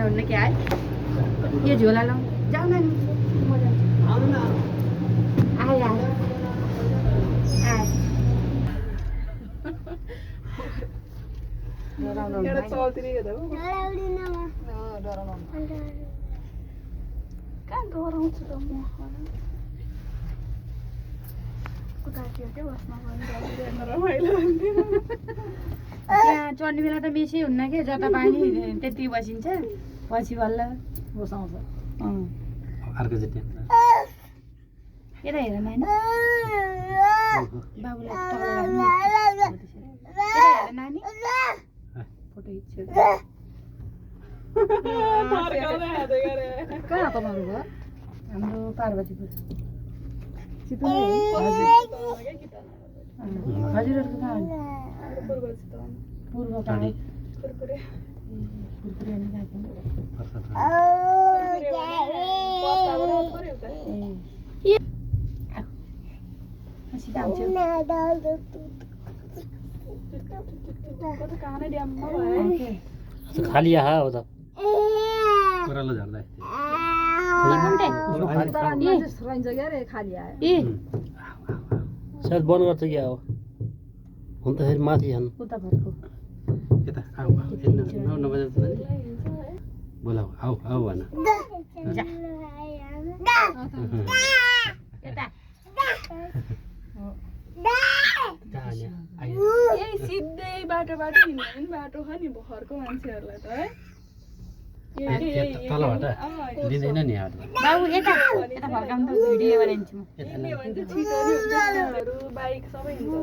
हुन्न क्या है यो झोला लाउँ जाऊ नानी म जान्छु आउनु न आए एउटा चौतिरी हेर्दा हो कहाँ डराउँछु त म उतातिर के बस्न रमाइलो त्यहाँ चढ्ने बेला त बेसी हुन्न के जता पानी त्यति बसिन्छ पछि बल्ल बसाउँछ अर्को चाहिँ यता हेर नानी बाबुलाई तल राख्नु यता हेर नानी फोटो खिच्छु कहाँ तपाईँहरू भयो हाम्रो पार्वतीपुर हजुरहरूको कहाँ हो पूर्व कहाँ कुरकुरे अनि गएको सिधा आउँछु खाली आहा हो त ओह्रालो झर्दा खाली आयो सायद बन्द गर्छ क्या हो हुन त फेरि माथि छन् उता भर्खु यता आऊ बोलाऊ आऊ आऊ भन जा यता यही सिधै बाटोबाट हिँड्ने पनि बाटो छ नि भर्खरको मान्छेहरूलाई त है तलबाट दिँदैन नि बाबु यता यता फर्काउनु त भिडियो बनाइदिन्छु म हिँड्ने भने चाहिँ छिटो नि हुन्छ बाइक सबै हिँड्छ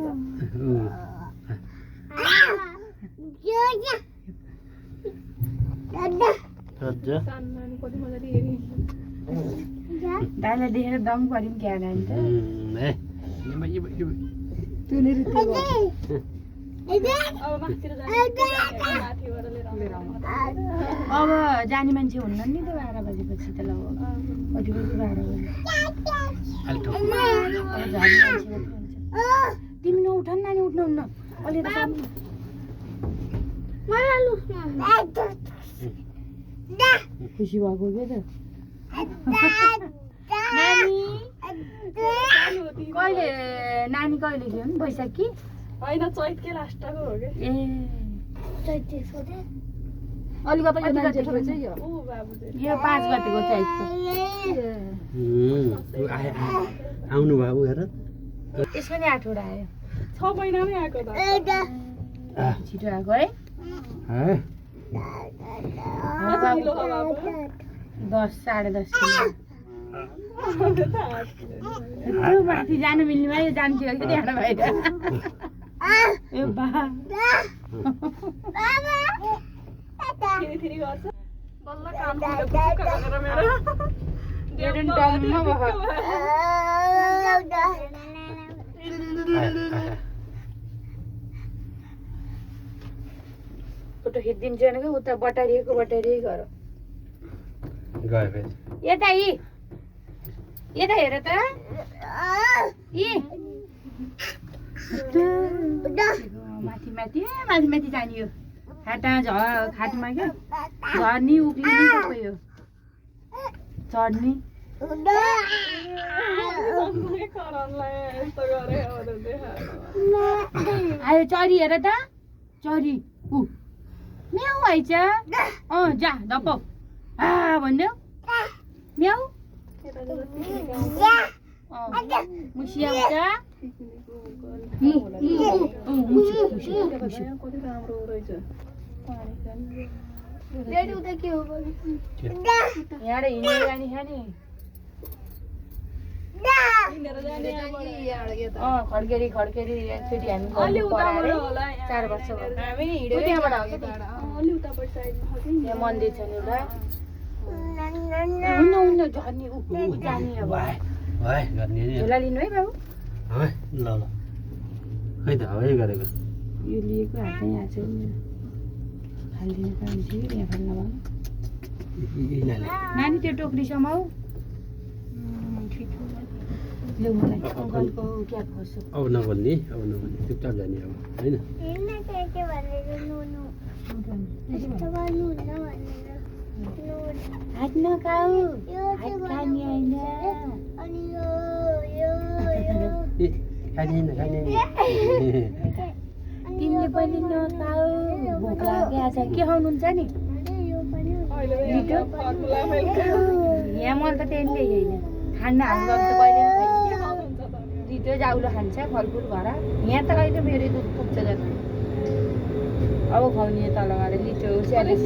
त सानो नानी कति मजाले हेरि दाइलाई देखेर दम पऱ्यौँ क्या नानी त अब माथितिर माथिबाट लिएर अब जाने मान्छे हुन्न नि त 12 बजेपछि त ल कति बजी 12 बजे अब जाने मान्छे मात्रै हुन्छ तिमी नउठ न नानी उठ्नुहुन्न अलि त खुसी भएको के त नानी कहिले नानी कहिले थियो नि बैशाख कि होइन चैतकै लास्टको हो कि ए अलिकति यो मान्छेको चाहिँ यो ऊ बाबु चाहिँ यो 5 गतेको चैतको आउनु भयो हेर यसको नि 8 वटा आयो 6 महिनामै आएको त छिटो आएको है किलो हो बाबु 10 10.5 किलो यत्रो माथि जानु मिल्ने भयो जान्थ्यो कि त्यहाँ बाहिर ए बा फेरि गर्छ बल्ल काम गरेर मेरो डेडन टममा भयो फोटो खिचिदिन्छु भनेको उता बटारिएको बटारिए गर गयो फेरि यता यता हेर त माथि माथि माथि माथि जाने यो खाटा खाटमा क्या झर्नी उक्लिने सबै यो चढ्ने आयो चरी हेर त चरी ऊ म्याउ आइछ जा धप्पौ भन्यो म्याउ मुसी आउँछ कति राम्रो रहेछ यहाँबाट हिँडेर जाने खाने खड्केरी खड्केरी एकचोटि हामी पढाएर 4 वर्ष भयो त्यहाँबाट हो क्या यहाँ मन्दिर छ नि एउटा हुन्न झर्ने जाने अब झोला लिनु है बाबु ल ल खै त हवै गरेको यो लिएको हात यहाँ छ हालिदिनु काम थियो यहाँ फाल्न भयो नानी त्यो टोक्री समाऊ लु मलाई अङ्कलको क्याप खोज्छु अब नबोल्ने चुपचाप जाने अब होइन हात नखाऊ हात खाने होइन तिमीले पनि नखाऊ भोक लाग्यो आज के खाउनुहुन्छ नि लिटो यहाँ मैले त त्यसले होइन खान्न हाम्रो त कहिले लिटो जाउलो खान्छ फलफुल घर यहाँ त कहिले मेरो दुध पुग्छ जति अब खुवाउने तल गएर लिटो स्यालेस